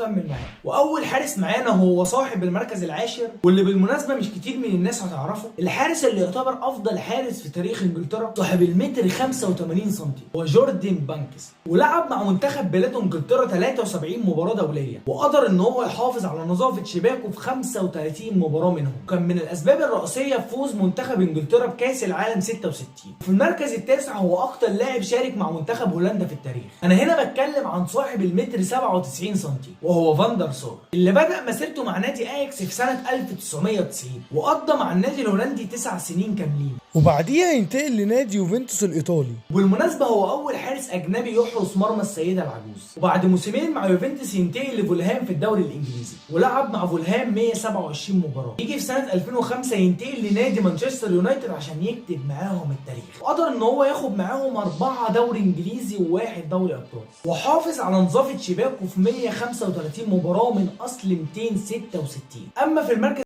وكمل معانا. واول حارس معانا هو صاحب المركز العاشر، واللي بالمناسبة مش كتير من الناس هتعرفه، الحارس اللي يعتبر افضل حارس في تاريخ انجلترا، صاحب المتر 85 سم، هو جوردن بانكس. ولعب مع منتخب بلاده انجلترا 73 مباراة دولية، وقدر ان هو يحافظ على نظافة شباكه في 35 مباراة منهم، وكان من الاسباب الرئيسية في فوز منتخب انجلترا بكاس العالم 66. في المركز التاسع هو اكتر لاعب شارك مع منتخب هولندا في التاريخ. انا هنا بتكلم عن صاحب المتر 97 سم، وهو فاندر سار، اللي بدأ مسيرته مع نادي اياكس في سنة 1990، وقضى مع النادي الهولندي 9 سنين كاملين، وبعديها ينتقل لنادي يوفنتوس الايطالي. وبالمناسبة هو أول حارس أجنبي يحرس مرمى السيدة العجوز. وبعد موسمين مع يوفنتوس ينتقل لفولهام في الدوري الإنجليزي، ولعب مع فولهام 127 مباراة. يجي في سنة 2005 ينتقل لنادي مانشستر يونايتد عشان يكتب معاهم التاريخ، وقدر إن هو ياخد معاهم 4 دوري إنجليزي وواحد دوري أبطال، وحافظ على نظافة شباكه في 135 مباراة من أصل 266. أما في المركز